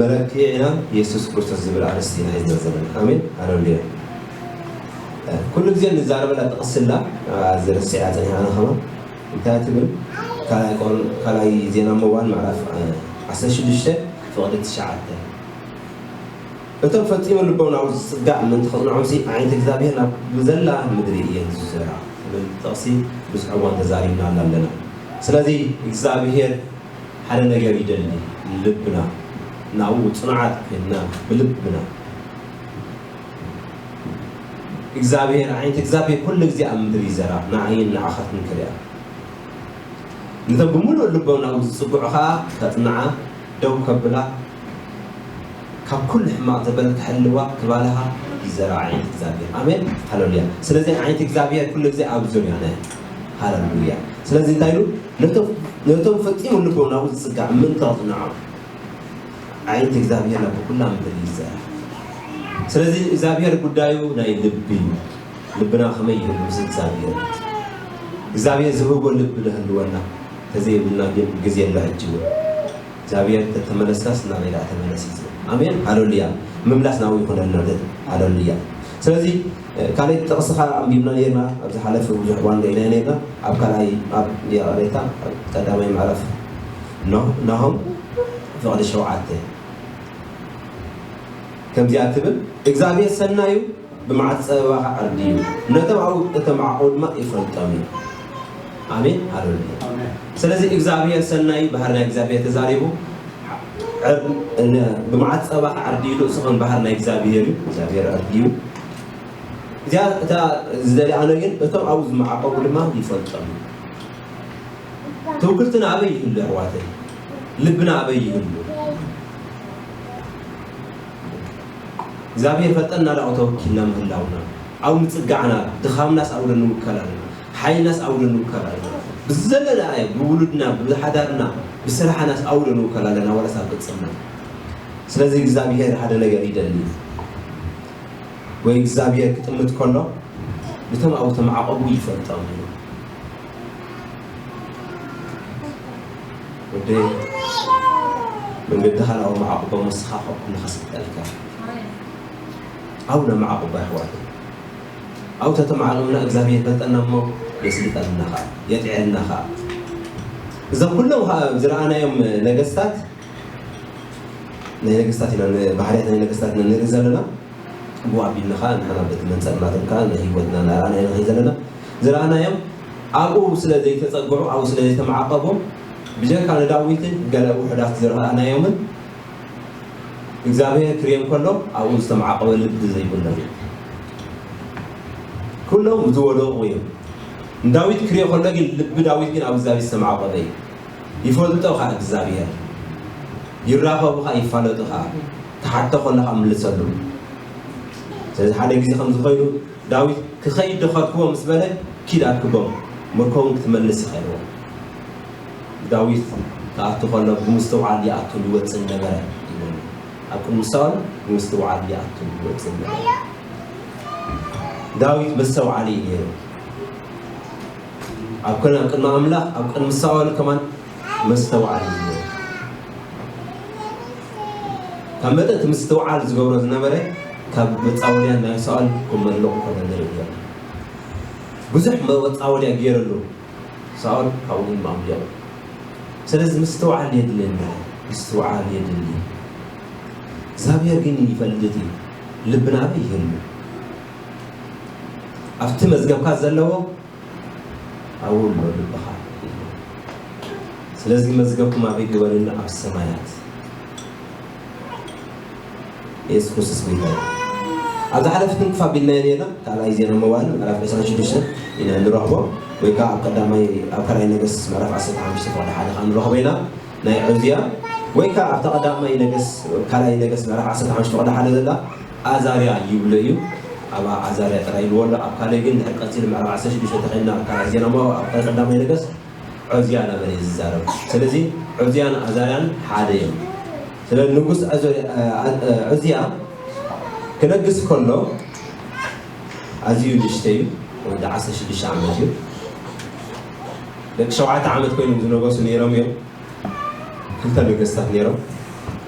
መለክዒና የሱስ ክርስቶስ ዝብል ኣርእስቲ ኢና ሒዝና ዘለና። ኣሜን፣ ሃሌሉያ። ኩሉ ግዜ ንዛረበላ ጥቕስላ ዝረስዕያ ጸኒሓ ኣነ ከማን እንታይ ትብል? ካልኣይ ዜና መዋል ምዕራፍ ዓሰርተ ሽዱሽተ ፍቕዲ ትሽዓተ፣ እቶም ፈጺሞም ልቦም ናብኡ ዝጽጋዕ ምእንቲ ከጽንዖምሲ ኣዒንቲ እግዚኣብሔር ናብ ብዘላ ምድሪ እየን ዝዞራ ትብል ጥቕሲ ብዙሕ እዋን ተዛሪብናላ ኣለና። ስለዚ እግዚኣብሔር ሓደ ነገር ይደሊ፣ ልብና ናብኡ ጽኑዓት ኮይንና ብልብና እግዚኣብሔር ኣዒንቲ እግዚኣብሔር ኩሉ ግዜ ኣብ ምድሪ ይዘራ ንዓይን ንዓኻትን ክሪኣ ነቶም ብምሉእ ልቦም ናብኡ ዝጽግዑ ኸኣ ከጽንዓ ደው ከብላ ካብ ኩሉ ሕማቕ ዘበለ ክሕልዋ ክባልኻ ይዘራ ኣዒንቲ እግዚኣብሔር። ኣሜን ሃሌሉያ። ስለዚ ኣዒንቲ እግዚኣብሔር ኩሉ ግዜ ኣብ ዙርያና እያ። ሃሌሉያ። ስለዚ እንታይ ኢሉ ነቶም ነቶም ፈጺሙ ልቦም ናብኡ ዝጽጋዕ ምእንቲ ከጽንዖም ኣዒንቲ እግዚኣብሔር ናብ ኩላ ምድሪ ይዘራ። ስለዚ እግዚኣብሔር ጉዳዩ ናይ ልቢ እዩ። ልብና ከመይ ይህሉ ምስ እግዚኣብሔር እግዚኣብሔር ዝህቦ ልቢ ዝህልወና ተዘይብልና ግን ግዜ ኣሎ ሕጂ እውን እግዚኣብሔር ተተመለስካስ ናበይ ደኣ ተመለስ እዩ ዝብል። ኣሜን ሃሌሉያ። ምምላስ ናብኡ ይኹነልና። ሃሌሉያ። ስለዚ ካልኣይ ጥቕስኻ ኣንቢብና ነርና ኣብ ዝሓለፈ ብዙሕ እዋን ርኢና ነርና ኣብ ካልኣይ ኣብ የቕሬታ ኣብ ቀዳማይ ምዕራፍ ናሆም ፍቕዲ ሸውዓተ ከምዚኣ ትብል እግዚኣብሔር ሰናዩ ብመዓት ጸበባ ኸዓ ዓርድዩ ነቶም ኣብኡ እተማዕቆቡ ድማ ይፈልጦም እዩ። ኣሜን ሃሌሉያ። ስለዚ እግዚኣብሔር ሰናይ ባህር ናይ እግዚኣብሔር ተዛሪቡ ብመዓት ጸባ ኸዓ ዓርድዩ ንሱ ከም ባህር ናይ እግዚኣብሔር እዩ። እግዚኣብሔር ዓርድዩ እዚኣ እታ ዝደልያ ኣነ ግን እቶም ኣብኡ ዝመዓቆቡ ድማ ይፈልጦም እዩ። ትውክልትና ኣበይ ይህሉ ኣሕዋተይ? ልብና ኣበይ ይህሉ? እግዚኣብሔር ፈጠና ዳኡ ተወኪልና ምህላውና ኣብ ምጽጋዕና ድኻምናስ ኣውደ ንውከል ኣለና። ሓይልናስ ኣውደ ንውከል ኣለና። ብዘለና ብውሉድና ብሓዳርና ብስራሕናስ ኣውደ ንውከል ኣለና ዋላስ ኣብ ቅጽልና። ስለዚ እግዚኣብሔር ሓደ ነገር ይደሊ ወይ እግዚኣብሔር ክጥምት ከሎ ነቶም ኣብኡ ተማዕቆቡ ይፈልጦም እዩ። ወደይ መንገድኻ ናብኡ መዓቁቦ ንስኻ ካብ ኩሉ ከስልጠልካ። ኣብኡ ነመዓቁቦ ኣሕዋት ኣብኡ ተተመዓቂብና እግዚኣብሔር ይፈልጠና እሞ የስልጠልና ኸዓ የጥዕየልና ኸዓ። እዞም ኩሎም ኸዓ ዝረኣናዮም ነገስታት ናይ ነገስታት ኢና ባህርያት ናይ ነገስታት ኢና ንርኢ ዘለና። ብኡ ኣቢልና ኸዓ ንሕና በቲ መንጸር ናቶም ኸዓ ናይ ህይወትና እናረኣና ኢና ንኸይድ ዘለና። ዝረኣናዮም ኣብኡ ስለ ዘይተጸግዑ ኣብኡ ስለ ዘይተመዓቐቡ ብጀካ ንዳዊትን ገለ ውሑዳት ዝረኣናዮምን እግዚኣብሔር ክርዮም ከሎ ኣብኡ ዝተመዓቐበ ልቢ ዘይብሎም እዮም። ኩሎም ዝወደቑ እዮም። ንዳዊት ክርዮ ከሎ ግን ልቢ ዳዊት ግን ኣብ እግዚኣብሔር ዝተመዓቐበ እዩ። ይፈልጦ ኸዓ እግዚኣብሔር ይራኸቡ ኸዓ ይፋለጡ ኸዓ ክሓቶ ከሎ ኸዓ ምልሰሉ። ስለዚ ሓደ ግዜ ከም ዝኾይኑ ዳዊት ክኸይድ ዶ ከርክቦ ምስ በለ ኪድ ኣርክቦም ምርኮ እውን ክትመልስ ኢኻ ኢልዎ። ዳዊት ክኣቱ ከሎ ብምስትውዓል ይኣቱን ይወፅን ነበረ ይብለና። ኣብ ቅድሚ ሳኦል ብምስትውዓል ይኣቱን ይወፅን ነበረ። ዳዊት መስተውዓሊ እዩ ነይሩ። ኣብ ከነ ኣብ ቅድሚ ኣምላኽ ኣብ ቅድሚ ሳኦል ከማን መስተውዓሊ እዩ ነይሩ። ካብ መጠን እቲ ምስትውዓል ዝገብሮ ዝነበረ ካብ መፃወድያን ናይ ሳኦል ክመልቑ ከሎ ንርኢ ኣለና። ብዙሕ መፃወድያ ገይረሉ ሳኦል ካብኡ ግን ኣምሊቑ። ስለዚ ምስትውዓል የድልየና፣ ምስትውዓል የድሊ። እግዚኣብሔር ግን ይፈልጥ እዩ ልብና ኣበይ ይህሉ። ኣብቲ መዝገብካ ዘለዎ ኣብኡ ኣሎ ልብኻ። ስለዚ መዝገብኩም ኣበይ ግበርኒ ኣብ ሰማያት። የሱስ ክርስቶስ ጎይታ እዩ። ኣብ ዝሓለፈ ክንክፍ ኣቢልናዮ ነርና ካልኣይ ዜና መዋዕል ምዕራፍ ዕስራን ሽዱሽተን ኢና ንረኽቦ ወይ ከዓ ኣብ ቀዳማይ ኣብ ካልኣይ ነገስት ምዕራፍ ዓሰርተ ሓሙሽተ ፍቕዲ ሓደ ከዓ ንረኽቦ ኢና። ናይ ዑዝያ ወይ ከዓ ኣብታ ቀዳማይ ነገስ ካልኣይ ነገስ ምዕራፍ ዓሰርተ ሓሙሽተ ፍቕዲ ሓደ ዘላ ኣዛርያ ይብሎ እዩ። ኣብ ኣዛርያ ጥራይ ይልዎ ኣሎ። ኣብ ካልእ ግን ድሕር ቀፂሉ ምዕራፍ ዓሰርተ ሽዱሽተ ተኸይድና ኣብ ካልኣይ ዜና መዋዕል ኣብ ቀዳማይ ነገስ ዑዝያ እናበለ እዩ ዝዛረብ። ስለዚ ዑዝያን ኣዛርያን ሓደ እዮም። ስለ ንጉስ ዑዝያ ክነግስ ከሎ ኣዝዩ ንእሽተይ እዩ። ወዲ ዓሰርተ ሽዱሽተ ዓመት እዩ። ደቂ ሸውዓተ ዓመት ኮይኖም ዝነገሱ ነይሮም እዮም። ክልተ ነገስታት ነይሮም።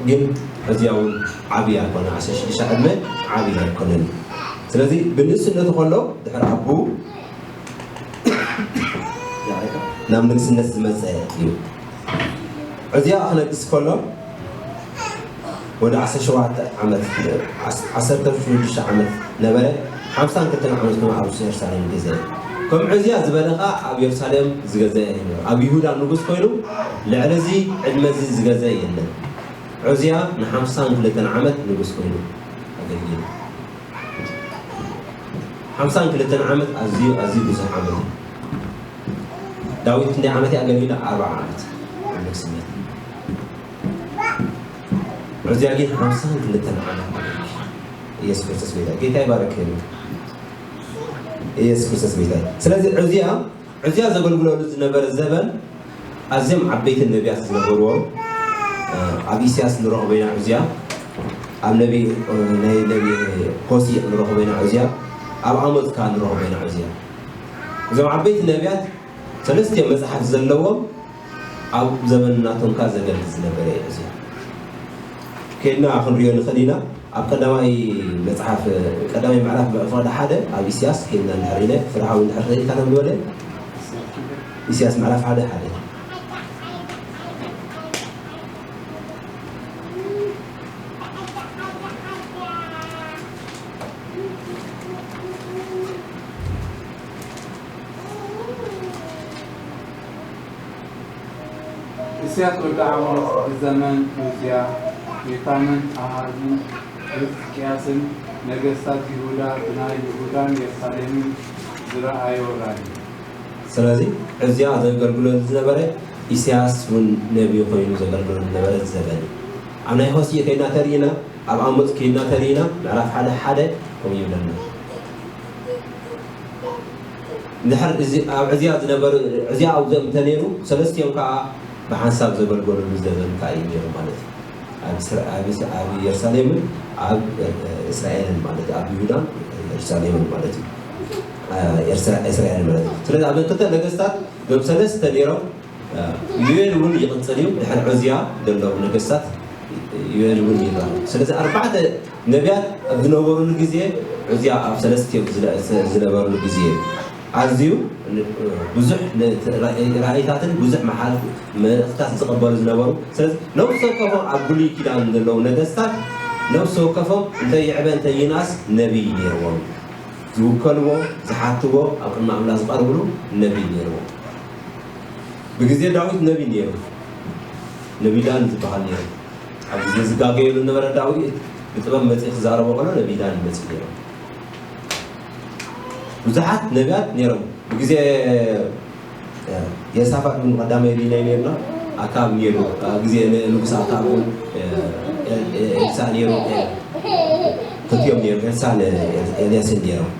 ግን ዑዝያ እውን ዓብዪ ኣይኮነ፣ ዓሰርተ ሽዱሽተ ዕድመ ዓብዪ ኣይኮነን። ስለዚ ብንእስነቱ ከሎ ድሕሪ ኣቦኡ ናብ ንግስነት ዝመፀ እዩ። ዑዝያ ክነግስ ከሎ ወዲ ዓሰርተ ሸውዓተ ዓመት፣ ዓሰርተ ሽዱሽተ ዓመት ነበረ። ሓምሳን ክልተን ዓመት ድማ ኣብ ኢየሩሳሌም ገዘአ። ከም ዑዝያ ዝበለ ኸዓ ኣብ ኢየሩሳሌም ዝገዘአ እዩ። ኣብ ይሁዳ ንጉስ ኮይኑ ልዕሊ እዚ ዕድመ እዚ ዝገዘአ የለን። ዑዝያ ንሓምሳን ክልተን ዓመት ንጉስ ኮይኑ ኣገልጊሉ። ሓምሳን ክልተን ዓመት ኣዝዩ፣ ኣዝዩ ብዙሕ ዓመት እዩ። ዳዊት ክንደይ ዓመት እዩ ኣገልጊሉ? ኣርብዓ ዓመት ኣብ ንግስነት። ዑዝያ ግን ሓምሳን ክልተን ዓመት ኣገልጊሉ። ኢየሱስ ክርስቶስ ጎይታ። ጌታ ይባርክ። ኢየሱስ ክርስቶስ ጎይታ እዩ። ስለዚ ዑዝያ፣ ዑዝያ ዘገልግለሉ ዝነበረ ዘበን ኣዝዮም ዓበይቲ ነቢያት ዝነበርዎ፣ እ፣ ኣብ ኢሳያስ ንረኽቦ ኢና ዑዝያ፣ ኣብ ነቢ፣ እ፣ ናይ ነቢ ሆሴዕ ንረኽቦ ኢና ዑዝያ፣ ኣብ ኣሞጽ ከኣ ንረኽቦ ኢና ዑዝያ። እዞም ዓበይቲ ነቢያት ሰለስቲኦም መጽሓፍ ዘለዎም ኣብ ዘመን ናቶም ከኣ ዘገልግል ዝነበረ እዩ ዑዝያ። ከድና ክንሪኦ ንኽእል ኢና። ኣብ ቀዳማይ መጽሓፍ፣ ቀዳማይ ምዕራፍ ፍቕዲ ሓደ ኣብ ኢሳያስ ከድና እንድሕር ኢለ፣ ፍርሃዊ እንድሕር ኽእል ኢልካ ተንብበለይ። ኢሳያስ ምዕራፍ ሓደ ሓደ። እስያስ ወዲ ኣሞጽ ብዘመን ዑዝያ፣ ዮታምን ኣሃዝን ሕዝቅያስን ነገስታት ይሁዳ ብናይ ይሁዳን የሩሳሌምን ዝረኣዮ ራእይ። ስለዚ ዑዝያ ዘገልግለሉ ዝነበረ፣ ኢሳያስ እውን ነቢይ ኮይኑ ዘገልግለሉ ዝነበረ ዘበን እዩ። ኣብ ናይ ሆሴዕ ከይድና ተሪእና፣ ኣብ ኣሞጽ ከይድና ተሪእና፣ ምዕራፍ ሓደ ሓደ ከምኡ ይብለና። እንድሕር እዚ ኣብ ዕዝያ ዝነበሩ፣ ዕዝያ ኣብዚኦም እንተነይሩ፣ ሰለስቲኦም ከኣ ብሓንሳብ ዘገልገሉሉ ዘበን ከኣ እዩ ነይሩ ማለት እዩ። ኣብ እስራ-፣ ኣብ እስ-፣ ኣብ ኢየሩሳሌምን ኣብ፣ እ፣ እስራኤልን ማለት እዩ። ኣብ ይሁዳን ኢየሩሳሌምን ማለት እዩ። እ፣ ኤርትራ-፣ እስራኤልን ማለት እዩ። ስለዚ ኣብዘን ክልተ ነገስታት እዞም ሰለስተ ነይሮም። እ፣ ዮኤል እውን ይቕጽል እዩ። ድሕሪ ዕዝያ ዘለዉ ነገስታት ዮኤል እውን ይረኣዩ። ስለዚ ኣርባዕተ ነቢያት ኣብ ዝነበሩሉ ግዜ፣ ዕዝያ ኣብ ሰለስቲኦም ዝነ-፣ ዝነበሩሉ ግዜ ኣዝዩ ብዙሕ ነ-፣ ራእይ-፣ ራእይታትን ብዙሕ መሓል-፣ መልእኽትታት ዝቕበሉ ዝነበሩ። ስለዚ ነፍሲ ወከፎም ኣብ ብሉይ ኪዳን ዘለዉ ነገስታት ነፍሲ ወከፎም እንተ ይዕበ እንተ ይንኣስ ነቢይ ነይርዎም። ዝውከልዎ፣ ዝሓትዎ፣ ኣብ ቅድሚ ኣምላኽ ዝቐርብሉ ነቢይ ነይርዎም። ብግዜ ዳዊት ነቢይ ነይሩ። ነቢይ ዳን ዝበሃል ነይሩ። ኣብ ግዜ ዝጋገየሉ ነበረ ዳዊት ብጥበብ መጺኡ ክዛረቦ ከሎ ነቢይ ዳን ይመጽእ ነይሩ። ብዙሓት ነቢያት ነይሮም። ብግዜ፣ እ፣ የሳፋጥ እውን ቀዳማይ ዲናይ ነይርና፣ ኣካብ ነይሩ። ኣብ ግዜ ን-፣ ንጉስ ኣካብ እውን፣ እ፣ ኤል-፣ ኤ-፣ ኤልሳዕ ነይሩ፣ እ፣ ክልቲኦም ነይሩ፣ ኤልሳዕን ኤል-፣ ኤልያስን ነይሮም።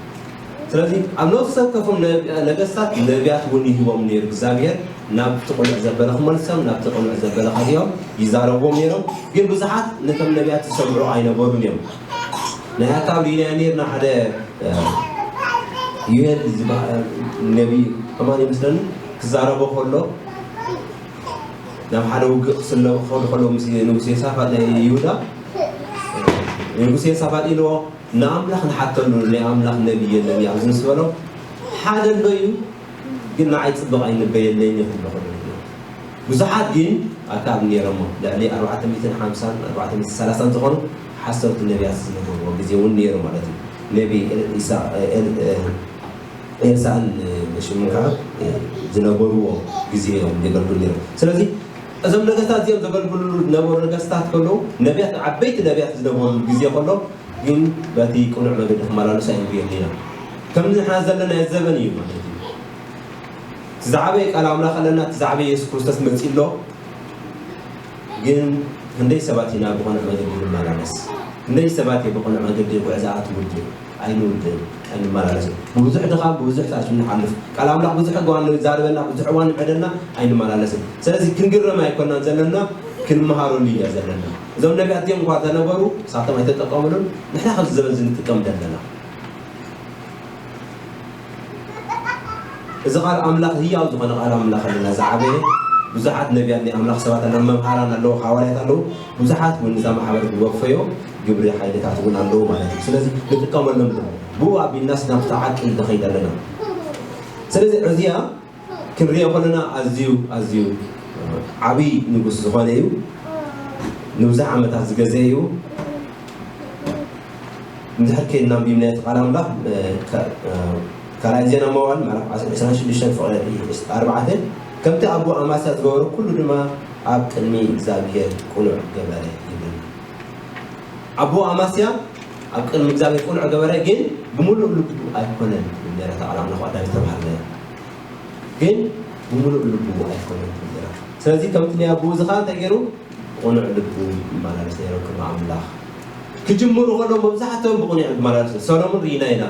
ስለዚ ኣብ ነፍሲ ወከፎም ነ-፣ ነገስታት ነቢያት እውን ይህቦም ነይሩ እግዚኣብሔር፣ ናብቲ ቅኑዕ ዘበለ ክመልሶም፣ ናብቲ ቅኑዕ ዘበለ ከርእዮም ይዛረብዎም ነይሮም። ግን ብዙሓት ነቶም ነቢያት ዝሰምዑ ኣይነበሩን እዮም። ናይ ኣካብ ርኢናዮ ነይርና፣ ሓደ፣ እ፣ ዩኤል ዝበሃል ነቢ ከማን ይመስለኒ ክዛረቦ ከሎ፣ ናብ ሓደ ውግእ ክስለፉ ክኸዱ ከለዉ ምስ ንጉስ ዮሳፋጥ ናይ ይሁዳ፣ ንጉስ ዮሳፋጥ ኢልዎ፣ ንኣምላኽ ንሓተሉ፣ ናይ ኣምላኽ ነቢ የለን እዩ ኣብዚ ምስ በሎ፣ ሓደ ኣሎ እዩ፣ ግን ንዓይ ጽቡቕ ኣይንበየለይን እዩ ክብሎ ከሎ እዩ። ብዙሓት ግን ኣካብ ነይሮሞ፣ ልዕሊ ኣርባዕተ ሚእትን ሓምሳን ኣርባዕተ ሚእትን ሰላሳን ዝኾኑ ሓሰውቲ ነቢያት ዝነበርዎ ግዜ እውን ነይሩ ማለት እዩ። ነቢ ኤል-፣ ኢሳ-፣ ኤል-፣ ኤልሳዕን ሽሙን ከዓ ዝነበርዎ ግዜ እዮም ዘገልግሉ ነይሮም። ስለዚ እዞም ነገስታት እዚኦም ዘገልግሉ ዝነበሩ ነገስታት ከለዉ፣ ነቢያት፣ ዓበይቲ ነቢያት ዝነበሩ ግዜ ከሎ ግን በቲ ቅኑዕ መገዲ ክመላለሱ ኣይንርእዮም ኢና። ከምዚ ንሕና ዘለናዮ ዘበን እዩ ማለት እዩ። እቲ ዝዓበየ ቃል ኣምላኽ ኣለና፣ እቲ ዝዓበየ የሱስ ክርስቶስ መጺኡ ኣሎ። ግን ክንደይ ሰባት ኢና ብቕኑዕ መገዲ ንመላለስ? ክንደይ ሰባት እየ ብቕኑዕ መገዲ ጉዕዞኣ ትውድእ? ኣይንውድእን፣ ኣይንመላለስን። ብብዙሕ ድኻም፣ ብብዙሕ ሳዕስዒት ንሓልፍ። ቃል ኣምላኽ ብዙሕ እዋን ይዛረበና፣ ብዙሕ እዋን ይምዕደና፣ ኣይንመላለስን። ስለዚ ክንግረም ኣይኮናን ዘለና፣ ክንመሃረሉ ኢና ዘለና። እዞም ነቢያት እዚኦም እኳ እንተነበሩ፣ ንሳቶም ኣይተጠቀምሉን፣ ንሕና ኣብዚ ዘበን እዚ ንጥቀም ዘለና። እዚ ቃል ኣምላኽ ህያው ዝኾነ ቃል ኣምላኽ ኣለና፣ ዝዓበየ ብዙሓት ነቢያት ናይ ኣምላኽ ሰባት ኣለዉ፣ መምሃራን ኣለዉ፣ ሃዋርያት ኣለዉ። ብዙሓት እውን ነዛ ማሕበር ዝወፈዮ ግብሪ ሓይልታት እውን ኣለዉ ማለት እዩ። ስለዚ ንጥቀመሎም ድማ ብኡ ኣቢልናስ ናብቲ ዓቂ ንኸይድ ኣለና። ስለዚ ዕዝያ ክንሪኦ ከለና ኣዝዩ ኣዝዩ ዓብዪ ንጉስ ዝኾነ እዩ። ንብዙሕ ዓመታት ዝገዘ እዩ። እንድሕር ከይድና ኣንቢብና እቲ ቃል ኣምላኽ ካልኣይ ዜና መዋል ምዕራፍ ዕስራን ሽዱሽተን ፍቕዲ ኣርባዕተ ከምቲ ኣቦ ኣማስያ ዝገበሮ ኩሉ ድማ ኣብ ቅድሚ እግዚኣብሔር ቅኑዕ ገበረ ይብለና። ኣቦ ኣማስያ ኣብ ቅድሚ እግዚኣብሔር ቅኑዕ ገበረ፣ ግን ብምሉእ ልቡ ኣይኮነን ትብል ነራ። እታ ቃል ኣምላኽ ቀዳም ዝተባህለ ግን ብምሉእ ልቡ ኣይኮነን ትብል ነራ። ስለዚ ከምቲ ናይ ኣቦኡ ዝኻ እንታይ ገይሩ? ብቕኑዕ ልቡ ይመላለስ ነይሩ ቅድሚ ኣምላኽ። ክጅምሩ ከለዉ መብዛሕትኦም ብቕኑዕ ይመላለሱ። ሰሎሙን ርኢና ኢና።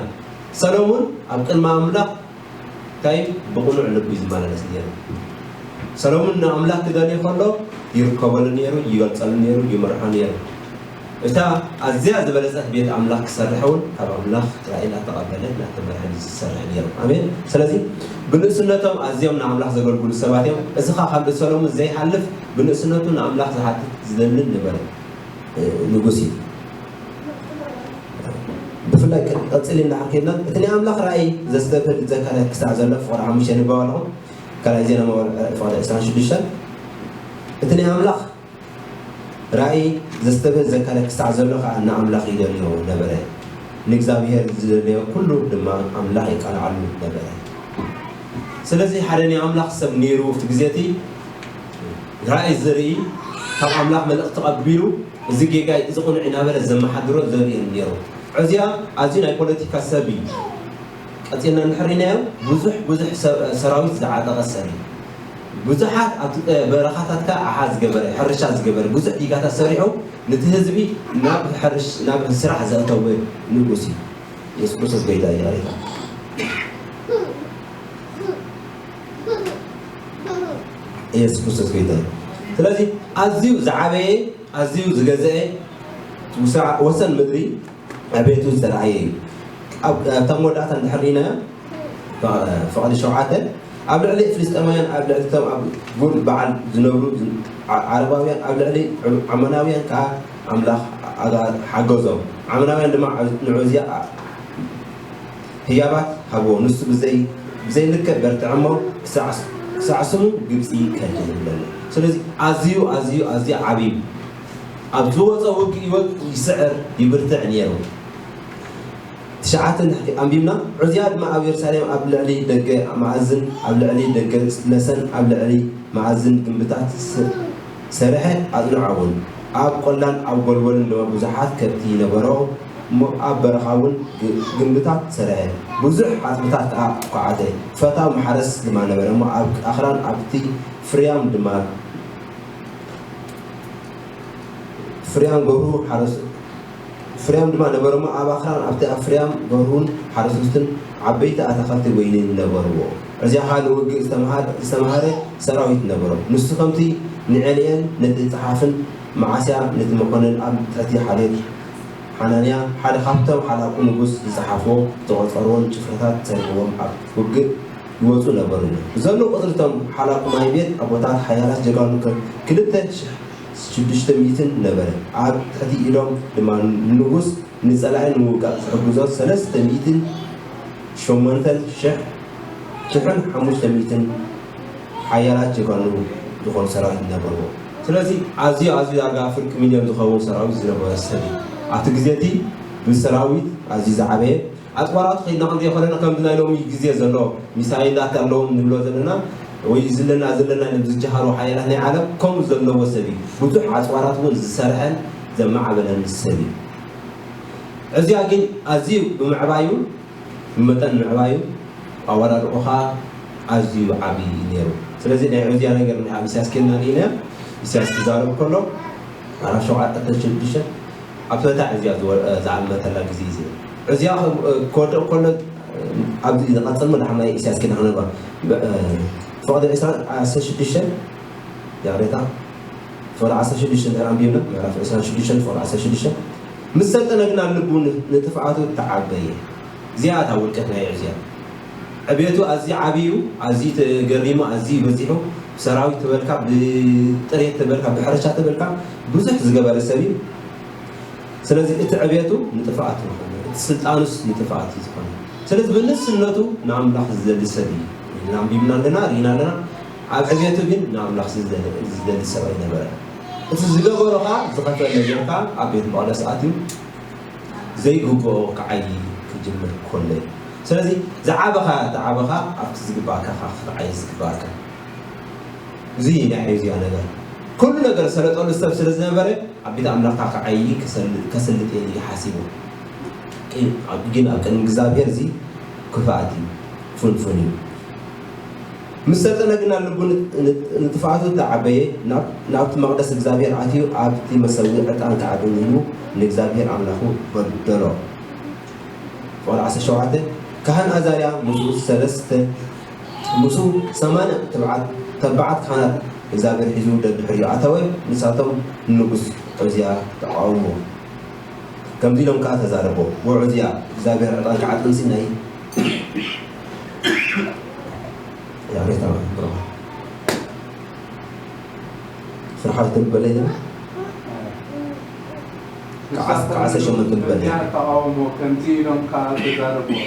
ሰሎሙን ኣብ ቅድሚ ኣምላኽ እንታይ ብቕኑዕ ልቡ እዩ ዝመላለስ ነይሩ። ሰሎሙን ንኣምላኽ ክደልዮ ከሎ ይርከበሉ ነይሩ፣ ይገልጸሉ ነይሩ፣ ይመርሖ ነይሩ። እታ ኣዝያ ዝበለጸት ቤት ኣምላኽ ክሰርሕ እውን ካብ ኣምላኽ ጥራይ እናተቐበለ እናተመርሐ ዝሰርሕ ነይሩ። ኣሜን። ስለዚ ብንእስነቶም ኣዝዮም ንኣምላኽ ዘገልግሉ ሰባት እዮም። እዚ ኸዓ ካብ ሰሎሙን ዘይሓልፍ ብንእስነቱ ንኣምላኽ ዝሓትት ዝለምን ነበረ ንጉስ እዩ። ብፍላይ ቀፂል እንዳሓር ከድና እቲ ናይ ኣምላኽ ራእይ ዘስተብህል ዘካለ ክሳዕ ዘሎ ፍቕዲ ሓሙሽተ ንበብ ኣለኹም። ካልኣይ ዜና መዋል ፍቕዲ ዕስራን ሽዱሽተን እቲ ናይ ኣምላኽ ራእይ ዘስተብህል ዘካለ ክሳዕ ዘሎ ከዓ ንኣምላኽ ይደልዮ ነበረ። ንእግዚኣብሔር ዝደለዮ ኩሉ ድማ ኣምላኽ የቃልዓሉ ነበረ። ስለዚ ሓደ ናይ ኣምላኽ ሰብ ነይሩ ኣብቲ ግዜ እቲ ራእይ ዝርኢ ካብ ኣምላኽ መልእኽቲ ተቐቢሉ እዚ ጌጋ እዚ ቁኑዕ እናበለ ዘመሓድሮ ዘርእየን ነይሩ። ዕዝያ ኣዝዩ ናይ ፖለቲካ ሰብ እዩ። ቀፂልና እንድሕር ርኢናዮ ብዙሕ ብዙሕ ሰራዊት ዝዓጠቐ ሰብ እዩ። ብዙሓት ኣብቲ በረኻታት ከዓ ኣሓ ዝገበረ ሕርሻ ዝገበረ ብዙሕ ዲጋታት ሰሪሑ ነቲ ህዝቢ ናብ ሕርሽ ናብ ስራሕ ዘእተወ ንጉስ እዩ። የሱስ ክርስቶስ ጎይታ እዩ። የሱስ ክርስቶስ ጎይታ እዩ። ስለዚ ኣዝዩ ዝዓበየ ኣዝዩ ዝገዘአ ወሰን ምድሪ ዕቤቱ ዝተረኣየ እዩ። ኣብታ መወዳእታ እንድሕር ርኢናዮ ፍቕዲ ሸውዓተ ኣብ ልዕሊ ፍልስጤማውያን ኣብ ልዕሊ እቶም ኣብ ጉል በዓል ዝነብሩ ዓረባውያን ኣብ ልዕሊ ዓመናውያን ከዓ ኣምላኽ ሓገዞም። ዓመናውያን ድማ ንዑዝያ ህያባት ሃብዎ። ንሱ ብዘይ ብዘይልክዕ በርትዕ እሞ ክሳዕ ስሙ ግብፂ ከድን ይብለና። ስለዚ ኣዝዩ ኣዝዩ ኣዝዩ ዓብዩ ኣብ ዝወፀ ውግእ ይወግ ይስዕር ይብርትዕ ነይሩ። ትሽዓተ እንድሕር ኣንቢብና ዕዝያ ድማ ኣብ የሩሳሌም ኣብ ልዕሊ ደገ መኣዝን ኣብ ልዕሊ ደገ ለሰን ኣብ ልዕሊ መኣዝን ግንብታት ሰርሐ ኣጽንዖ እውን። ኣብ ቆላን ኣብ ጎልጎልን ድማ ብዙሓት ከብቲ ነበሮ እሞ ኣብ በረኻ እውን ግንብታት ሰርሐ። ብዙሕ ዓጽምታት ከዓ ኳዓተ። ፈታው መሓረስ ድማ ነበረ እሞ ኣብ ኣኽራን ኣብቲ ፍርያም ድማ ፍርያም ገብሩ ሓረሱ ፍርያም ድማ ነበረ እሞ ኣብ ኣኽራን ኣብቲ ኣብ ፍርያም ገብሩን ሓረስቶትን ዓበይቲ ኣታኸልቲ ወይኒ ነበርዎ። ዕዝያ ኸኣ ንውግእ ዝተምሃረ ሰራዊት ነበሮ። ንሱ ከምቲ ንኤልኤል ነቲ ጸሓፍን መዓስያ ነቲ መኮንን ኣብ ትሕቲ ሓልዮት ሓናንያ ሓደ ካብቶም ሓላቑ ንጉስ ዝጸሓፍዎ ዝተቖጸርዎን ጭፍራታት ሰሪዕዎም ኣብ ውግእ ይወጹ ነበሩ። ብዘለዉ ቁጽሪ እቶም ሓላቑ ናይ ቤት ኣቦታት ሓያላት ጀጋኑ ከም ክልተ ሽሕ ሽዱሽተ ሚእትን ነበረ። ኣብ ትሕቲ ኢዶም ድማ ንንጉስ ንጸላኢ ንምውጋእ ዝሕግዞ ሰለስተ ሚእትን ሸሞንተን ሽሕ ሽሕን ሓሙሽተ ሚእትን ሓያላት ጀጋኑ ዝኾኑ ሰራዊት ነበርዎ። ስለዚ ኣዝዩ ኣዝዩ ዳርጋ ፍርቂ ሚልዮን ዝኸውን ሰራዊት ዝነበረ ሰብ እዩ። ኣብቲ ግዜ እቲ ብሰራዊት ኣዝዩ ዝዓበየ ኣጽዋራቱ ከይድና ክንሪኦ ከለና ከምዚ ናይ ሎሚ ግዜ ዘሎ ሚሳይላት ኣለዎም ንብሎ ዘለና ወይ ዘለና ዘለና ኢሎም ዝጀሃሩ ሓያላት ናይ ዓለም ከምኡ ዘለዎ ሰብ እዩ። ብዙሕ ኣጽዋራት እውን ዝሰርሐን ዘመዓበለን ሰብ እዩ። ዕዝያ ግን ኣዝዩ ብምዕባዩ ብመጠን ምዕባዩ ኣወዳድኦ ኸዓ ኣዝዩ ዓብዪ እዩ ነይሩ። ስለዚ ናይ ዕዝያ ነገር ንሕና ኣብ ኢሳያስ ኬድና ርኢናዮ። ኢሳያስ ክዛረብ ከሎ ምዕራፍ ሸውዓተ ሽዱሽተ ኣብቲ በታ ዕዝያ ዝዓመተላ ግዜ እዩ። ዕዝያ ክወድቕ ከሎ ኣብዚ ዝቐፅል መድሓን ናይ ኢሳያስ ኬድና ክነባ ፍቕዲ ዕስራን ዓሰርተ ሽዱሽተ ይቕሬታ ፍቕዲ ዓሰርተ ሽዱሽተ እንድሕር ኣንቢብና ምዕራፍ ዕስራን ሽዱሽተን ፍቕዲ ዓሰርተ ሽዱሽተ ምስ ሰልጠነ ግና ልቡ ንጥፍኣቱ ተዓበየ። እዚኣ እታ ውድቀት ናይ ዕዝያ። ዕቤቱ ኣዝዩ ዓብዩ፣ ኣዝዩ ተገሪሙ፣ ኣዝዩ በዚሑ፣ ብሰራዊት ተበልካ፣ ብጥሬት ተበልካ፣ ብሕርሻ ተበልካ፣ ብዙሕ ዝገበረ ሰብ እዩ። ስለዚ እቲ ዕቤቱ ንጥፍኣት እዩ ዝኾነ፣ እቲ ስልጣኑስ ንጥፍኣት እዩ ዝኾነ። ስለዚ ብንስነቱ ንኣምላኽ ዝደሊ ሰብ እዩ። ኢና ኣንቢብና ኣለና፣ ርኢና ኣለና። ኣብ ዕቤቱ ግን ንኣምላኽ ዝደሊ ዝደሊ ሰብ ኣይነበረን። እቲ ዝገበሮ ኸዓ ዝኸፈለ ጌርካ ኣብ ቤት መቕደስ ኣትዩ ዘይግብኦ ክዓዪ ክጅምር ከሎ እዩ። ስለዚ ዝዓበኻ ዝዓበኻ ኣብቲ ዝግባእካ ኸዓ ክትዓዪ ዝግባእካ። እዚ ናይ ዑዝያ ነገር ኩሉ ነገር ዝሰለጠሉ ሰብ ስለ ዝነበረ ኣብ ቤት ኣምላኽካ ክዓዪ ከሰል- ከስልጥ እየ ኢሉ ሓሲቡ። ግን ኣብ ቅድሚ እግዚኣብሔር እዚ ክፍኣት እዩ፣ ፍንፉን እዩ። ምስ ሰልጠነ ግና ልቡ ን- ን- ንጥፍኣቱ ተዓበየ፣ ናብ- ናብቲ መቕደስ እግዚኣብሔር ኣትዩ ኣብቲ መሰዊ ዕጣን ከዓጥን ኢሉ ንእግዚኣብሔር ኣምላኹ በደሎ። ፍቕዲ ዓሰርተ ሸውዓተ ካህን ኣዛርያ ምስኡ ሰለስተ ምስኡ ሰማንያ ትብዓት ተባዓት ካህናት እግዚኣብሔር ሒዙ ደድሕሪኡ ኣተወ። ንሳቶም ንንጉስ ዑዝያ ተቃወምዎ። ከምዚ ኢሎም ከኣ ተዛረብዎ፣ "ወዑዝያ እግዚኣብሔር ዕጣን ክዓጥንሲ ናይ ያሬታ ብሮ ስርሓት ትበለ ይዘም ከዓስ- ከዓሰ ሸመንትን በለ." ዑዝያ ተቃወምዎ፣ ከምዚ ኢሎም ከኣ ተዛረብዎ፣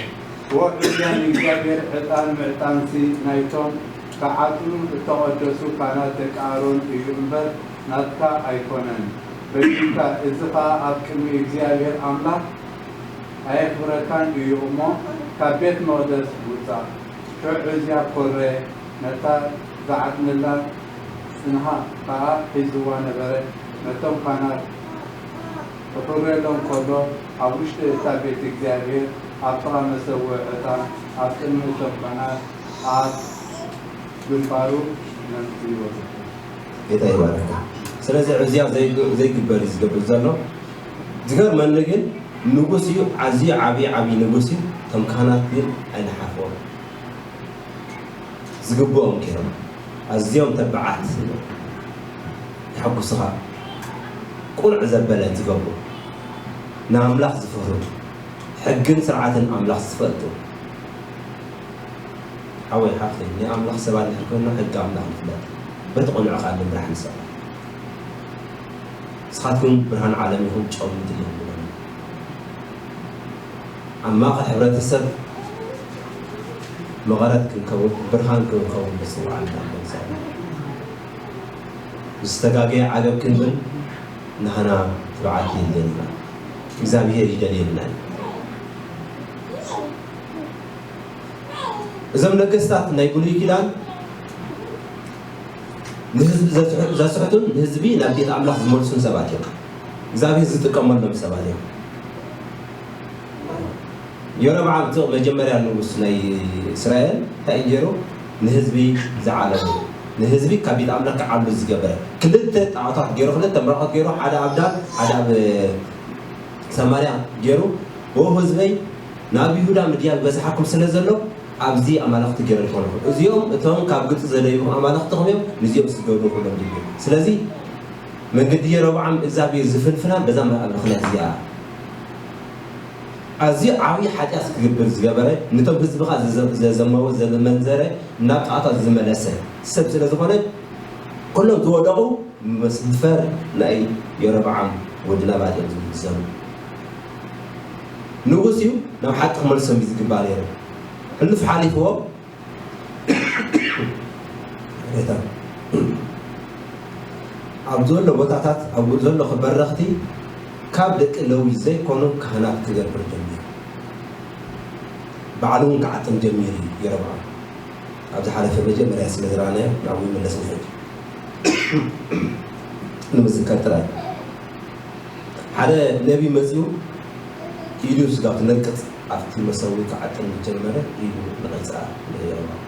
"ወዑዝያ ንእግዚኣብሔር ዕጣን ምዕጣንሲ ናይቶም ክዓጥኑ እተቐደሱ ካህናት ደቂ ኣሮን እዩ እምበር ናትካ ኣይኮነን። በዲልካ፣ እዚ ኸኣ ኣብ ቅድሚ እግዚኣብሔር ኣምላኽ ኣየኽብረካን እዩ እሞ፣ ካብ ቤት መቕደስ ውጻእ።" ሽዑ ዑዝያ ኰረ፣ ነታ ዝዓጥነላ ጽንሃ ኸኣ ሒዝዋ ነበረ። ነቶም ካህናት ክኹርየሎም ከሎ፣ ኣብ ውሽጢ እታ ቤት እግዚኣብሔር፣ ኣብ ጥቓ መሰውኢ ዕጣን፣ ኣብ ቅድሚ እቶም ካህናት ኣብ ግንባሩ ነንጽይዎ። ጌታ ይባርካ። ስለዚ ዑዝያ ዘይግ- ዘይግበር እዩ ዝገብር ዘሎ። ዝገርመኒ ግን ንጉስ እዩ፣ ኣዝዩ ዓብዪ ዓብዪ ንጉስ እዩ። እቶም ካህናት ግን ኣይነሓፍዎም። ዝግብኦም ገይሮም፣ ኣዝዮም ተባዓት፣ የሐጉስኻ። ቁኑዕ ዘበለ ዝገብሩ፣ ንኣምላኽ ዝፈርሁ፣ ሕግን ስርዓትን ኣምላኽ ዝፈልጡ። ሓወይ ሓፍተይ፣ ናይ ኣምላኽ ሰባት እንድሕር ኮይንና ሕጊ ኣምላኽ ንፍለጥ። በቲ ቅኑዕ ኸኣ ንምራሕ ንስራሕ። ንስኻትኩም ብርሃን ዓለም ኢኹም፣ ጨው ምድሪ ኢኹም። ኣብ ማእኸል ሕብረተሰብ መቐረት ክንከውን፣ ብርሃን ክንከውን ዝጽውዓና እግዚኣብሔር። ዝተጋገየ ዓገብ ክንብል ንሕና ትብዓት የድልየና። እግዚኣብሔር ይደልየና እዩ። እዞም ነገስታት ናይ ብሉይ ኪዳን ንህዝቢ ዘስሕ- ዘስሕቱን ንህዝቢ ናብ ቤት ኣምላኽ ዝመልሱን ሰባት እዮም። እግዚኣብሔር ዝጥቀመሎም ሰባት እዮም። የሮብዓም እቲ መጀመርያ ንጉስ ናይ እስራኤል እንታይ እዩ ገይሩ? ንህዝቢ ዝዓለሉ፣ ንህዝቢ ካብ ቤት ኣምላኽ ክዓሉ ዝገበረ፣ ክልተ ጣዖታት ገይሩ፣ ክልተ ምራኾት ገይሩ፣ ሓደ ኣብ ዳን፣ ሓደ ኣብ ሰማርያ ገይሩ፣ "ኦ ህዝበይ፣ ናብ ይሁዳ ምድያብ ይበዝሓኩም ስለ ዘሎ፣ ኣብዚ ኣማልኽቲ ገይረ ይኾንኹም። እዚኦም እቶም ካብ ግብጺ ዘደይብኹም ኣማልኽትኹም እዮም፣ ንዚኦም ስገዱ" ክብሎም ጀሚሩ። ስለዚ መንገዲ የሮብዓም እግዚኣብሔር ዝፍንፍና በዛ ምኽንያት እዚኣ። ኣዝዩ ዓብዪ ሓጢኣት ክገብር ዝገበረ፣ ነቶም ህዝቢ ኸኣ ዘዘ- ዘዘመወ ዘመንዘረ፣ ናብ ጣዖታት ዝመለሰ ሰብ ስለ ዝኾነ፣ ኩሎም ዝወደቑ መስፈር ናይ የሮብዓም ወዲ ናባጥ እዮም ዝምዘኑ። ንጉስ እዩ፣ ናብ ሓቂ ክመልሶም እዩ ዝግባእ ነይሩ። ሕሉፍ ሓሊፍዎ። ጌታ ኣብ ዘሎ ቦታታት፣ ኣብ ዘሎ በረኽቲ ካብ ደቂ ለዊ ዘይኮኑ ካህናት ክገብር ጀሚሩ። ባዕሉ እውን ክዓጥን ጀሚሩ እዩ የሮብዓም። ኣብ ዝሓለፈ መጀመርያ ስለ ዝረኣናዮ ናብኡ ይምለስ ንሕጂ ንምዝከር ጥራይ። ሓደ ነቢ መጺኡ ኢዱ ስጋብ ትነቅጽ ኣብቲ መሰዊ ክዓጥን ጀመረ። ኢዱ ነቒጻ ንየሮብዓም።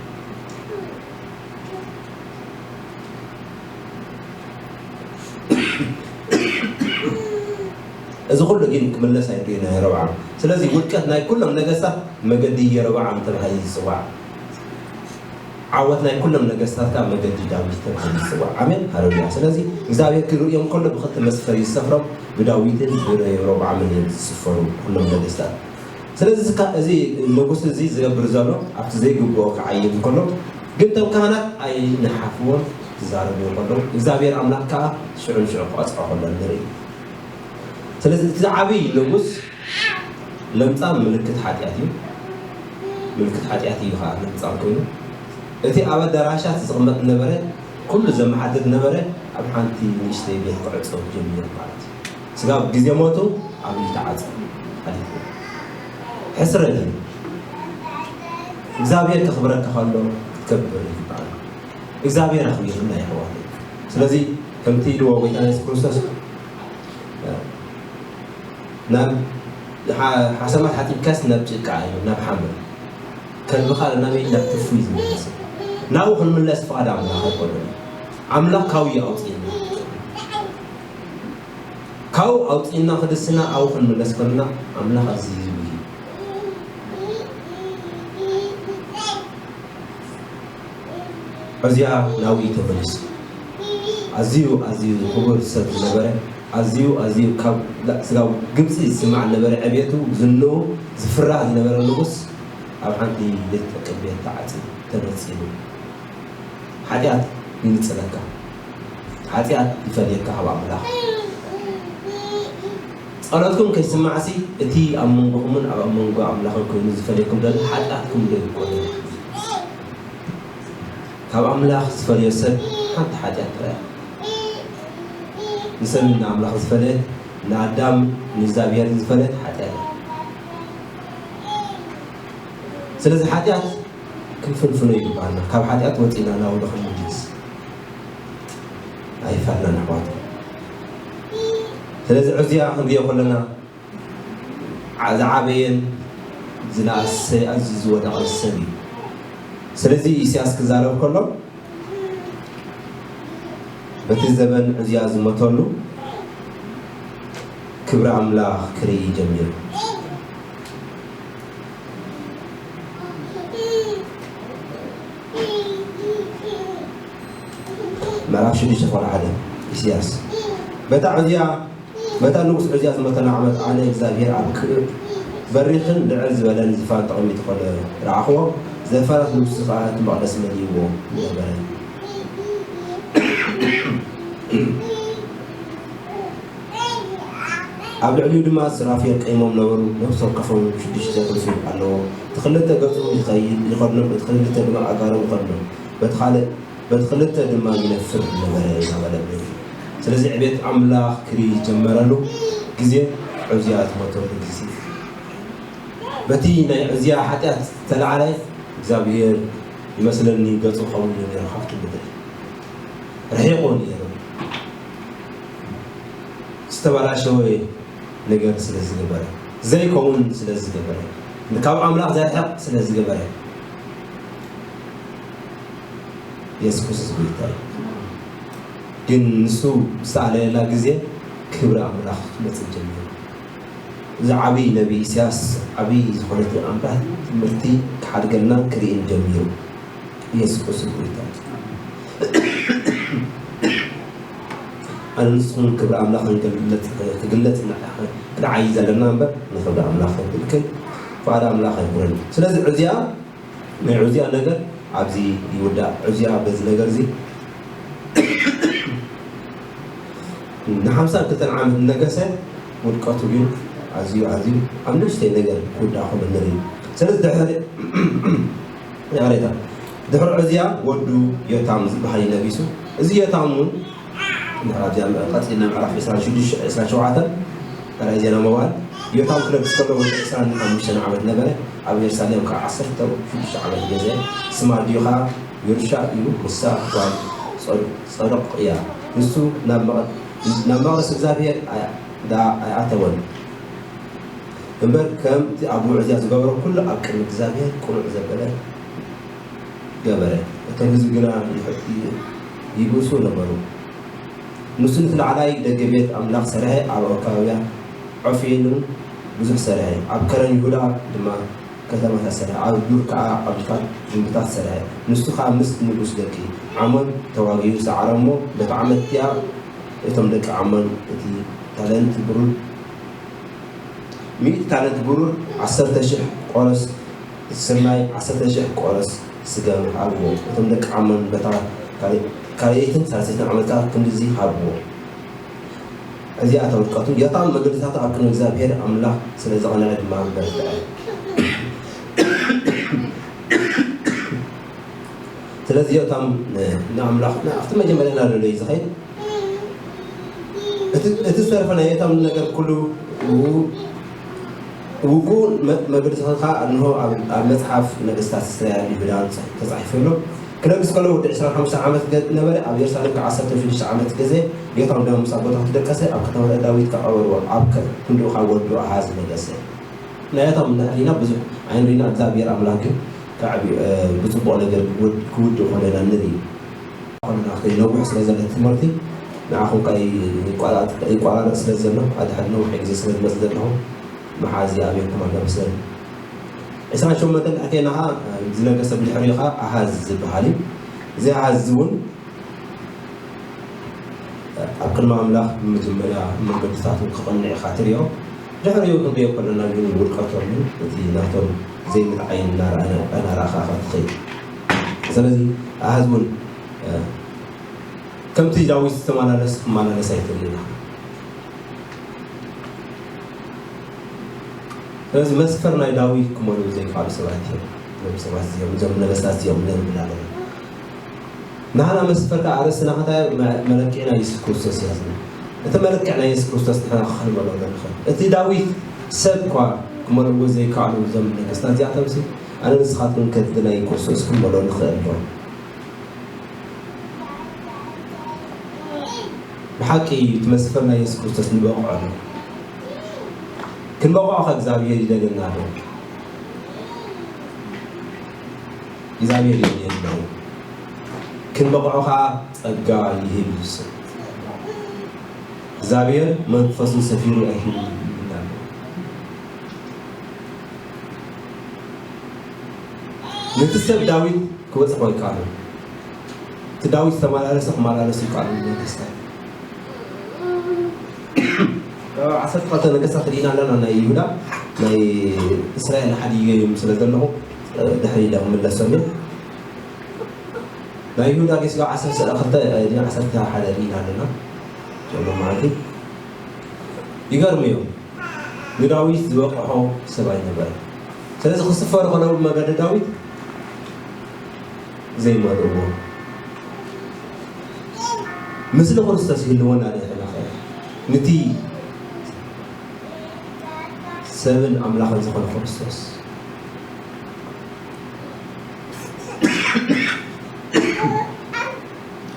እዚ ኩሉ ግን ክምለስ ኣይደልዮን ናይ የሮብዓም። ስለዚ ውድቀት ናይ ኩሎም ነገስታት መገዲ የሮብዓም ተባሂሉ ዝጽዋዕ፣ ዓወት ናይ ኩሎም ነገስታት ካብ መገዲ ዳዊት ተባሂሉ ይጽዋዕ። ኣሜን፣ ሃሌሉያ። ስለዚ እግዚኣብሔር ክርእዮም ከሎ ብኽልተ መስፈር ይሰፍሮም፣ ብዳዊትን ብየሮብዓምን እዮም ዝስፈሩ ኩሎም ነገስታት። ስለዚ እዚ ካ- እዚ ንጉስ እዚ ዝገብር ዘሎ ኣብቲ ዘይግብኦ ክዓይድ እንከሎ ግን እቶም ካህናት ኣይነሓፍዎም፣ ክዛረቡ ከለዉ እግዚኣብሔር ኣምላኽ ከዓ ሽዑ ንሽዑ ክቐፅዖ ከሎ ንርኢ። ስለዚ እቲ ዝዓብይ ንጉስ ለምጻም ምልክት ሓጢኣት እዩ። ምልክት ሓጢኣት እዩ ከዓ ለምጻም ኮይኑ እቲ ኣብ ኣዳራሻት ዝቕመጥ ነበረ ኩሉ ዘመሓድር ነበረ ኣብ ሓንቲ ንእሽተይ ቤት ክዕጾ ጀሚሩ ማለት እዩ። ስጋብ ግዜ ሞቱ ኣብ ዝተዓጸ ሓሊፉ። ሕስረት እዩ። እግዚኣብሔር ከኽብረካ ከሎ ክትከብር ይግባእ። እግዚኣብሔር ኣኽቢሩና ይሕዋት። ስለዚ ከምቲ ኢልዎ ጎይታ የሱስ ክርስቶስ ናብ ሓሰማት ሓጢብካስ ናብ ጭቃ እዩ ናብ ሓመድ ከልብኻ ናበይ ናብ ትፉ እዩ ዝመለስ። ናብኡ ክንምለስ ፍቓድ ኣምላኽ ኣይኮነን። ኣምላኽ ካብኡ እዩ ኣውፅእና። ካብኡ ኣውፅእና ክድስና ኣብኡ ክንምለስ ከለና ኣምላኽ ኣዝዩ እዩ። ዑዝያ ናብኡ ተመሊሱ። ኣዝዩ ኣዝዩ ክቡር ሰብ ዝነበረ ኣዝዩ ኣዝዩ ካብ ስጋብ ግብፂ ዝስማዕ ዝነበረ ዕብየቱ ዝንኡ ዝፍራህ ዝነበረ ንጉስ ኣብ ሓንቲ ቤት ቅቤት ተዓፂ ተነፂሉ። ሓጢኣት ይንፅለካ። ሓጢኣት ይፈልየካ ካብ ኣምላኽ። ጸሎትኩም ከይስማዕሲ እቲ ኣብ መንጎኹምን ኣብ መንጎ ኣምላኽን ኮይኑ ዝፈልየኩም ዘሎ ሓጢኣትኩም ዶ ይኮነ? ካብ ኣምላኽ ዝፈልዮ ሰብ ሓንቲ ሓጢኣት ጥራይ። ንሰብን ንኣምላኽ ዝፈለየት ንኣዳም ንእግዚኣብሔር ዝፈለየት ሓጢኣት። ስለዚ ሓጢኣት ክንፍንፍኖ ይግባና። ካብ ሓጢኣት ወፂና ናብ ወደ ክንምልስ ኣይፋልናን ኣሕዋት። ስለዚ ዕዝያ ክንሪኦ ከለና ዝዓበየን ዝነኣሰ ኣዝዩ ዝወደቐ ሰብ እዩ። ስለዚ ኢሳያስ ክዛረብ ከሎ በቲ ዘበን ዕዝያ ዝሞተሉ ክብሪ ኣምላኽ ክርኢ ጀሚሩ። ምዕራፍ ሽዱሽተ ቁጥሪ ሓደ ኢሳያስ በታ ዕዝያ በታ ንጉስ ዕዝያ ዝመተላ ዓመት ኣነ እግዚኣብሔር ኣብ ክእ በሪኽን ልዕል ዝበለን ዝፋን ተቐሚጡ ከሎ ረኣኽዎ። ዘፋናት ንጉስ ከኣ እቲ መቕደስ መሊእዎ ነበረ። ኣብ ልዕሊኡ ድማ ሱራፌል ቀይሞም ነበሩ። ነፍሲ ወከፎም ሽዱሽተ ክንፊ ኣለዎም። እቲ ክልተ ገጹ ይኸይድ ይኸድኖም፣ እቲ ክልተ ድማ ኣእጋሮም ይኸድኖም። በቲ ካልእ በቲ ክልተ ድማ ይነፍር ነበረ እናበለ። ስለዚ ዕቤት ኣምላኽ ክርኢ ዝጀመረሉ ግዜ ዑዝያ ዝሞተሉ ግዜ። በቲ ናይ ዑዝያ ሓጢኣት ዝተላዕለ እግዚኣብሔር ይመስለኒ ገጹ ክኸውን እዩ ነይሩ ካብቲ ምድሪ። ርሒቑ ነይሩ። ዝተበላሸወ ነገር ስለ ዝገበረ፣ ዘይከውን ስለ ዝገበረ፣ ካብ ኣምላኽ ዘርሕቕ ስለ ዝገበረ፣ የሱስ ክርስቶስ ጎይታ እዩ። ግን ንሱ ብዝተኣለየላ ግዜ ክብሪ ኣምላኽ ክመጽእ ጀሚሩ። እዚ ዓብዪ ነቢ ኢሳያስ ዓብዪ ዝኾነት ኣምላኽ ትምህርቲ ክሓድገልና ክርእን ጀሚሩ። የሱስ ክርስቶስ ጎይታ እዩ። ኣነ ንስኹም ክብሪ ኣምላኽ ክንገልጽ ክግለጽ ንዓ- ክንዓይ ዘለና እምበር ንክብሪ ኣምላኽ ክንብል ፍቓድ ኣምላኽ ኣይኮነን። ስለዚ ዕዝያ ናይ ዑዝያ ነገር ኣብዚ ይውዳእ። ዑዝያ በዚ ነገር እዚ ንሓምሳን ክልተን ዓመት ነገሰ። ውድቀቱ ግን ኣዝዩ ኣዝዩ ኣብ ንእሽተይ ነገር ክውዳእ ከሎ ንርኢ። ስለዚ ድሕሪ ይቕሬታ ድሕሪ ዑዝያ ወዱ ዮታም ዝበሃል እዩ ነጊሱ። እዚ ዮታም እውን እንድሕር ኣብዚኣ ቀፂልና ምዕራፍ ዕስራን ሽዱሽተ ዕስራን ሸውዓተን ካልኣይ ዜና መዋዕል ዮታም ክነግስ ከሎ ወዲ ዕስራን ሓሙሽተን ዓመት ነበረ። ኣብ ኢየሩሳሌም ከዓ ዓሰርተ ሽዱሽተ ዓመት ገዘ። ስማ ኣዲኡ ከዓ የሩሻ እዩ። ንሳ ጓል ጸዱ- ጸዶቕ እያ። ንሱ ናብ መቐ- ናብ መቕደስ እግዚኣብሔር ኣያ- ዳ- ኣይኣተወን እምበር ከምቲ ኣቦኡ ዑዝያ ዝገበሮ ኩሉ ኣብ ቅድሚ እግዚኣብሔር ቅኑዕ ዘበለ ገበረ። እቶም ህዝቢ ግና ይሕ- ይ- ይብእሱ ነበሩ። ንሱ ነቲ ላዕላይ ደገ ቤት ኣምላኽ ሰርሐ፣ ኣብ ኣከባብያ ዖፌልን ብዙሕ ሰርሐ፣ ኣብ ከረን ይሁዳ ድማ ከተማታት ሰርሐ፣ ኣብ ዱር ከኣ ዓድታት ግምብታት ሰርሐ። ንሱ ከኣ ምስ ንጉስ ደቂ ዓሞን ተዋጊኡ ሰዓረ እሞ፣ በቲ ዓመት እቲኣ እቶም ደቂ ዓሞን እቲ ታለንት ብሩር፣ ሚእቲ ታለንት ብሩር፣ ዓሰርተ ሽሕ ቆሮስ ስርናይ፣ ዓሰርተ ሽሕ ቆሮስ ስገም ሃብዎ። እቶም ደቂ ዓሞን በታ ካልኣይትን ሳልሰይትን ዓመት ከኣ ክንድዚ ሃብዎ። እዚኣ እታ ውድቀቱ። ዮታም መገድታቱ ኣብ ቅድሚ እግዚኣብሔር ኣምላኽ ስለ ዝቐንዐ ድማ በርትዐ። ስለዚ ዮታም ንኣምላኽ ኣብቲ መጀመርያ እናደለዩ ዝኸይድ እቲ ዝተረፈ ናይ ዮታም ነገር ኩሉ ውጉእ መገድታቱ ከዓ እንሆ ኣብ መፅሓፍ ነገስታት እስራኤል ይሁዳን ተፃሒፉ ኣሎ። ክነግስ ከሎ ወዲ ዕስራን ሓሙሽተን ዓመት ነበረ። ኣብ የሩሳሌም ከዓ ዓሰርተ ሽዱሽተ ዓመት ገዘ። ዮታም ድማ ምስ ኣቦታቱ ደቀሰ፣ ኣብ ከተማ ዳዊት ከዓ ቀበርዎ። ኣብ ክንድኡ ከዓ ወዱ ኣሃዝ ነገሰ። ናይ ዮታም እንድሕር ርኢና ብዙሕ ኣይንርኢና፣ እግዚኣብሔር ኣምላክ ግን ብፅቡቅ ነገር ክውድእ ከሎ ኢና ንርኢ። ከለና ነዊሕ ስለ ዘለ ትምህርቲ ንዓኹም ከኣ ይቋራረፅ ስለ ዘሎ ኣድሕድ ነዊሕ ግዜ ስለ ዝመፅ ዘለኹም መሓዚ ኣበይኩም ኣሎ ምስለኒ። ዕስራን ሸሞንተን ኣቴና ዝነገሰ ብድሕሪኡ ከዓ ኣሃዝ ዝበሃል እዩ። እዚ ኣሃዝ እውን ኣብ ቅድሚ ኣምላኽ ብመጀመርያ መገድታቱ ክቕንዕ ኢኻ ትሪኦ። ድሕሪኡ ክንሪኦ ከለና ግን ውድቀቶምን እቲ ናቶም ዘይምርዓይን እናረኣኻ ኢኻ ትኸይድ። ስለዚ ኣሃዝ እውን ከምቲ ዳዊት ዝተመላለስ ክመላለስ ኣይክእልን ኢና። ስለዚ መስፈር ናይ ዳዊት ክመልኡ ዘይከኣሉ ሰባት እዮም። እዞም ሰባት እዚኦም፣ እዞም ነገስታት እዚኦም ንብል ኣለና። ንሕና መስፈር ከዓ ኣርእስትና ከታ መለክዕና የሱስ ክርስቶስ እያ ዝብል። እቲ መለክዕ ናይ የሱስ ክርስቶስ ንሕና ክንመልኦ ንኽእል። እቲ ዳዊት ሰብ እኳ ክመልእዎ ዘይከኣሉ እዞም ነገስታት እዚኣቶምሲ ኣነ ንስኻትኩም ከድናይ ክርስቶስ ክንመልኦ ንኽእል ዶ? ብሓቂ እዩ እቲ መስፈር ናይ የሱስ ክርስቶስ ንበቕዖ ዶ? ክንበቕዖ ከ እግዚኣብሔር ይደልየና ዶ? እግዚኣብሔር ይደልየና እዩ። ክንበቕዖ ከዓ ጸጋ ይህብ እዩ። እግዚኣብሔር መንፈሱ ሰፊሩ ኣይህብ ይብል ኣሎ። ነቲ ሰብ ዳዊት ክበጽሖ ይከኣሎ። እቲ ዳዊት ዝተመላለሰ ክመላለሱ ይከኣሉ ነገስታት። ዓሰርተ ክልተ ነገስታት ርኢና ኣለና። ናይ ይሁዳ ናይ እስራኤል ሓዲገ እዮም ስለ ዘለኹ ድሕሪ ኢለ ክምለሰሉ። ናይ ይሁዳ ጌስ ዓሰርተ ክልተ ዓሰርተ ሓደ ርኢና ኣለና። ጀሎ መዓልቲ ይገርሙ እዮም። ንዳዊት ዝበቕዖ ሰብ ኣይነበረ። ስለዚ ክስፈሩ ከለዉ መገዲ ዳዊት ዘይመርእዎ። ምስሊ ክርስቶስ ይህልወና ንሕና ኸ? ንቲ ሰብን ኣምላኽን ዝኾነ ክርስቶስ።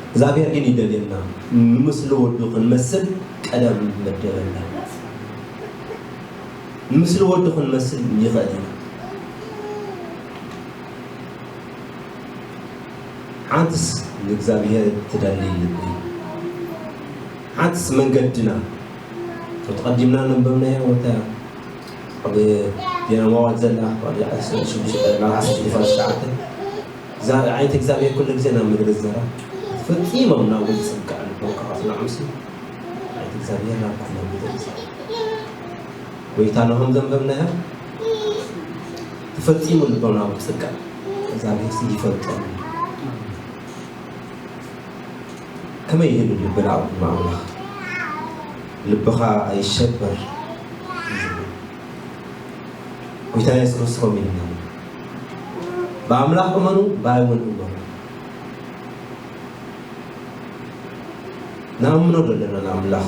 እግዚኣብሔር ግን ይደልየና። ንምስሊ ወዱ ክንመስል ቀደም መደበና። ንምስሊ ወዱ ክንመስል ይኽእል ኢና። ሓንትስ ንእግዚኣብሔር ትደሊ ልቢ። ሓንትስ መንገድና ተቐዲምና ነንበብናዮ ወታ ኣብ ዜና መዋዕል ዘላ ወዲ ዓሰርተ ሽዱሽተ ናብ ዓሰርተ ሽዱሽተ እዛ ዓይነት እግዚኣብሔር ኩሉ ግዜ ናብ ምድሪ ዝዘራ ፈጺሞም ናብ ዝጽጋዕ ልቦም ክኣትዉ ንዓምሲ ዓይነት እግዚኣብሔር ናብ ኩሉ ምድሪ ዝዘራ። ጎይታ ነሆም ዘንበብናዮ ተፈጺሙ ልቦም ናብ ዝጽጋዕ እግዚኣብሔር ይፈልጦም። ከመይ ይህሉ ልብና ኣብ ቅድሚ ኣምላኽ? ልብኻ ኣይሸበር። ጎይታ የሱስ ክርስቶስ ከምኡ ኢሉና፣ ብኣምላኽ እመኑ፣ ብኣይ እውን እመኑ። ንኣምኖ ዘለና ንኣምላኽ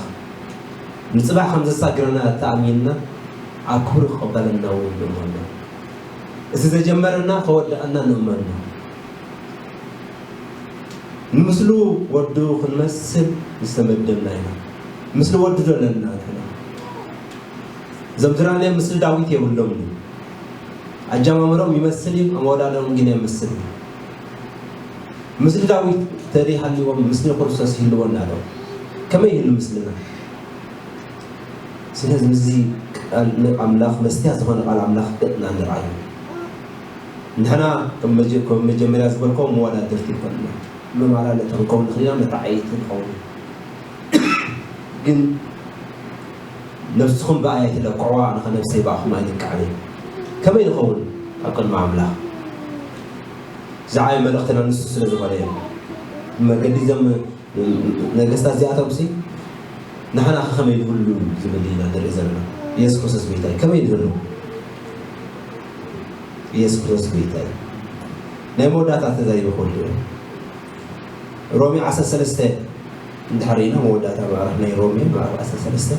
ንጽባሕ ከም ዘሳግረና ተኣሚንና ኣብ ክብሩ ክቕበለና እውን ንእመኖ። እቲ ዘጀመረና ከወድኣና ንእመኖ። ንምስሉ ወዱ ክንመስል ዝተመደብና ኢና። ምስሊ ወዱ ዶ ኣለና ንሕና? እዞም ዝረኣናዮም ምስሊ ዳዊት የብሎምን። ኣጀማምሮም ይመስል እዩ፣ ኣወዳድኦም ግን ኣይመስልን። ምስሊ ዳዊት ተደይሃልዎም ምስሊ ክርስቶስ ይህልወና ኣሎ። ከመይ ይህሉ ምስልና? ስለዚ ምስዚ ቃል ኣምላኽ መስትያ ዝኾነ ቃል ኣምላኽ ገጥና ንርኣዩ። ንሕና ከም መጀ-፣ ከም መጀመርያ ዝበልኮም መወዳደርቲ ይኮንና። መማላለጢ ክንከውን ንኽእል ኢና፣ መተዓየይቲ ንኸውን። ግን ነብስኹም ብኣይ ኣይትለክዕዋ፣ ኣነ ኸ ነብሰይ ብኣኹም ኣይልክዕን እየ። ከመይ ንኸውን ኣብ ቅድሚ ኣምላኽ? ዝዓበየ መልእኽትና ንሱ ስለ ዝኾነ እዩ። መገዲ እዞም ነገስታት እዚኣቶም ሲ ንሕና ከ ከመይ ንህሉ ዝብል ኢና ንርኢ ዘለና። ኢየሱስ ክርስቶስ ጎይታ እዩ። ከመይ ንህሉ? ኢየሱስ ክርስቶስ ጎይታ እዩ። ናይ መወዳእታ ተዛሪበ ክወድእ እየ። ሮሜ ዓሰርተ ሰለስተ እንድሕር ርኢና፣ መወዳእታ ምዕራፍ ናይ ሮሜ ምዕራፍ ዓሰርተ ሰለስተ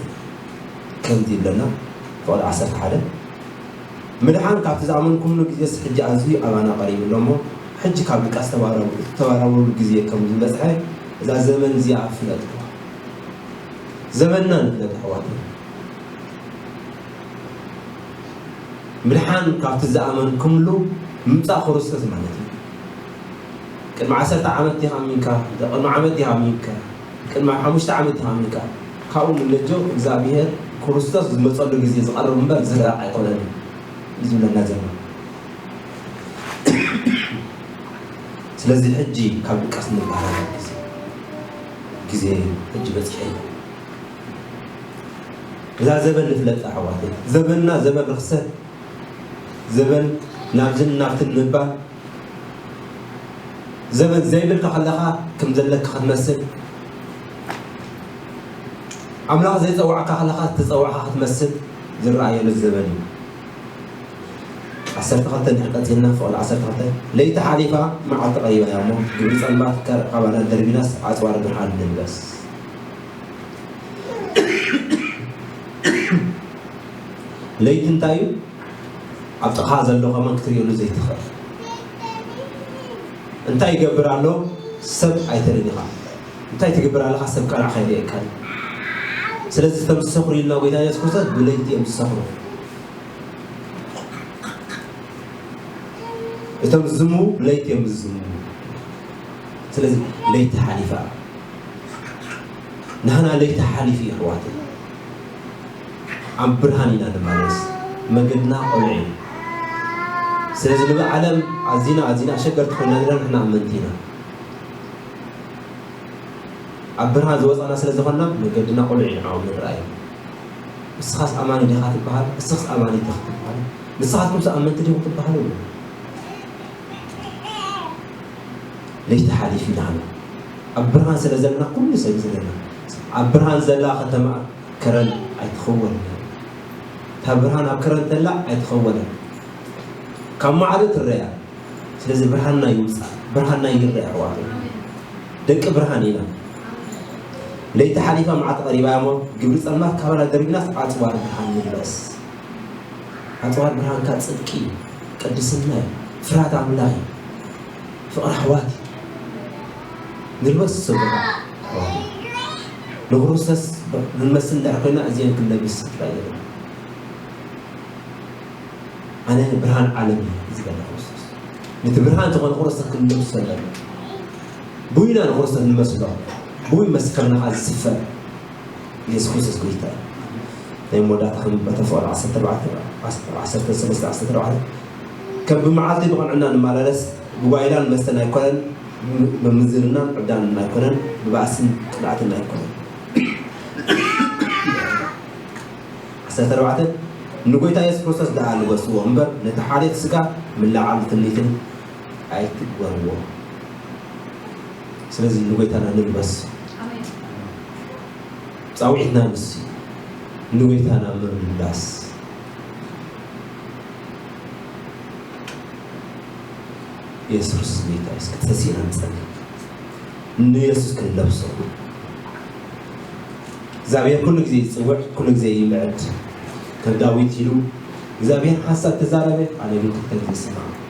ከምዚ ይብለና፣ ፍቕዲ ዓሰርተ ሓደ፣ ምድሓን ካብቲ ዝኣመንኩምሉ ግዜስ ሕጂ ኣዝዩ ኣባና ቀሪቡ ኣሎ እሞ፣ ሕጂ ካብ ድቃስ ተባረሩ፣ እተባረሩሉ ግዜ ከም ዝበጽሐ እዛ ዘመን እዚኣ ፍለጥዋ። ዘመንና ንፍለጥ ኣሕዋት። ምድሓን ካብቲ ዝኣመንኩምሉ ምምጻእ ክርስቶስ ማለት እዩ። ቅድሚ ዓሰርተ ዓመት ዲኻ ኣሚንካ? ቅድሚ ዓመት ዲኻ ኣሚንካ? ቅድሚ ሓሙሽተ ዓመት ዲኻ ኣሚንካ? ካብኡ ንለጆ እግዚኣብሔር ክርስቶስ ዝመጸሉ ግዜ ዝቐርብ እምበር ዝረኣቕ ኣይኮነን እዩ ዝብለና ዘሎ። ስለዚ ሕጂ ካብ ድቃስ ንበሃለሉ ግዜ፣ ግዜ ሕጂ በጺሐ እዩ። እዛ ዘበን ንፍለጣ ኣሕዋተይ። ዘበንና ዘበን ርኽሰት፣ ዘበን ናብዝን ናብትን ምባል፣ ዘበን ዘይብልካ ከለኻ ከም ዘለካ ክትመስል፣ ኣምላኽ ዘይጸዋዕካ ከለኻ ዝተጸዋዕካ ክትመስል ዝረኣየሉ ዘበን እዩ። ዓሰርተ ክልተ እንድሕር ቀጺልና፣ ፍቕዲ ዓሰርተ ክልተ፣ ለይቲ ሓሊፋ መዓልቲ ቀሪባ እያ እሞ፣ ግብሪ ጸልማት ከ-፣ ካባና ደርቢናስ፣ ኣጽዋር ብርሃን ንልበስ። ለይቲ እንታይ እዩ? ኣብ ጥቓ ዘሎ ከማን ክትርእየሉ ዘይትኽእል። እንታይ ይገብር ኣሎ? ሰብ ኣይተርእን ኢኻ። እንታይ ትገብር ኣለኻ? ሰብ ቀናዕ ከይርእየካ እዩ። ስለዚ እቶም ዝሰኽሩ ኢልና ጎይታ የሱስ ክርስቶስ ብለይቲ እዮም ዝሰኽሩ። እቶም ዝዝምዉ ብለይቲ እዮም ዝዝምዉ። ስለዚ ለይቲ ሓሊፋ። ንሕና ለይቲ ሓሊፉ እዩ ኣሕዋተይ። ኣብ ብርሃን ኢና ንመላለስ። መገድና ቅኑዕ እዩ። ስለዚ ንብዓለም ኣዚና ኣዚና ኣሸገርቲ ኮይና ዘለና ንሕና ኣመንቲ ኢና። ኣብ ብርሃን ዝወጻና ስለ ዝኾንና መገድና ቅኑዕ እዩ ንዓኦም ንርኣዮ። ንስኻስ ኣማኒ ዲኻ ትበሃል? ንስኽስ ኣማኒ ዲኺ ትበሃል? ንስኻትኩምስ ኣመንቲ ዲኹም ትበሃሉ? ለይቲ ሓሊፉ ኢና። ኣብ ብርሃን ስለ ዘለና ኩሉ ሰብ እዩ ዘለና። ኣብ ብርሃን ዘላ ከተማ ከረን ኣይትኸወልን። እታ ብርሃን ኣብ ከረን ተላ ኣይትኸወልን። ካብ ማዕዶ ትረያ። ስለዚ ብርሃንና ይውጻእ፣ ብርሃንና ይረአ ኣሕዋተይ። ደቂ ብርሃን ኢና። ለይቲ ሓሊፋ መዓልቲ ቀሪባ እያ እሞ ግብሪ ጸልማት ካባና ደርቢናስ ኣጽዋር ብርሃን ንልበስ። ኣጽዋር ብርሃንካ ጽድቂ እዩ፣ ቅድስና እዩ፣ ፍርሃት ኣምላኽ እዩ፣ ፍቕሪ ኣሕዋት እዩ። ንልበስ ስብሓት ኣሕዋት እዩ። ንክርስቶስ ንመስል እንድሕር ኮይና እዚአን ክንለብስ ጥራይ እዩ። ኣነ ብርሃን ዓለም እየ ዝበለ ክርስቶስ። ነቲ ብርሃን ዝኾነ ክርስቶስ ክንለብሶ ኣለና። ብኡ ኢና ንክርስቶስ ንመስሎ። ብኡ መስከርና ከዓ ዝስፈር። ኢየሱስ ክርስቶስ ጎይታ እዩ። ናይ መወዳእታ ከም በተፈቐዶ ዓሰርተ ኣርባዕተ፣ ዓሰርተ ሰለስተ፣ ዓሰርተ ኣርባዕተ፣ ከም ብመዓልቲ ብቕንዕና ንመላለስ፣ ብጓይላን መስተን ኣይኮነን፣ ብምምዝርናን ዕብዳንን ኣይኮነን፣ ብባእስን ቅንኣትን ኣይኮነን። ዓሰርተ ኣርባዕተ፣ ንጎይታ የሱስ ክርስቶስ ደኣ ልበስዎ እምበር፣ ነቲ ሓልዮት ስጋ ምልዓል ትምኒትን ኣይትግበርዎ። ስለዚ ንጎይታና ንልበስ። ኣሜን። ጻውዒትና ንሱ እዩ። ንጎይታና ምምላስ። የሱስ ክርስቶስ ጎይታ እዩ። እስኪ ተሲእና ንጸሊ። ንየሱስ ክንለብሶ። እግዚኣብሔር ኩሉ ግዜ ይጽውዕ፣ ኩሉ ግዜ ይምዕድ። ከም ዳዊት ኢሉ፣ እግዚኣብሔር ሓንሳብ ተዛረበ፣ ኣነ ግን ክልተ ግዜ ሰማዕኩ።